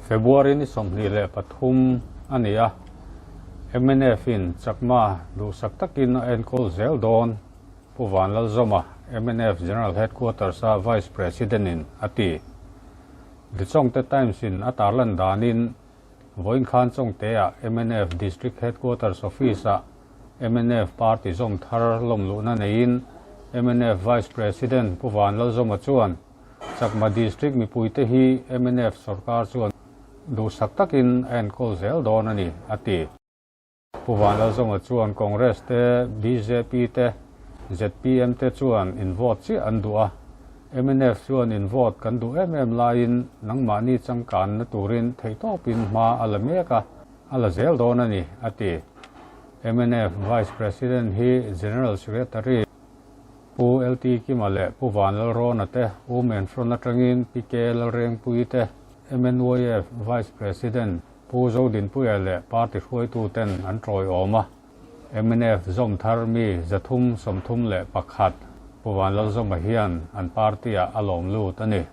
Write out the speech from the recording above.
February ni 23 a ni a, mnf in Chakma duhsak takin a enkawl zel dawn, Pu Vanlalzawma, mnf General Headquarters a Vice President in a ti. The Chawngte Times in a tarlan danin vawiin khan Chawngte-ah mnf District Headquarters Office-ah mnf party zawm thar lawmluhna neiin mnf Vice President Pu Vanlalzawma chuan Chakma District mipuite hi mnf sorkar chuan duhsak takin a enkawl zel dawn a ni, a ti. Pu Vanlalzawma chuan Congress te, bjp te, zpm te chuan in vote chiah an duh a, mnf chuan in vote kan duh em em laiin nangmahni changkanna turin theihtawpin hma a la mek a, a la zel dawn a ni, a ti. Mnf Vice President hi General Secretary Pu LT Kima leh Pu Vanlalrawna te, Women Front atangin Pi K Lalrengpuii te, MNYF Vice President Pu Zodinpuia leh party hruaituten an tawiawm a. Mnf zawm thar mi 331 Pu Vanlalzawma hian an party-ah a lawm lut a ni.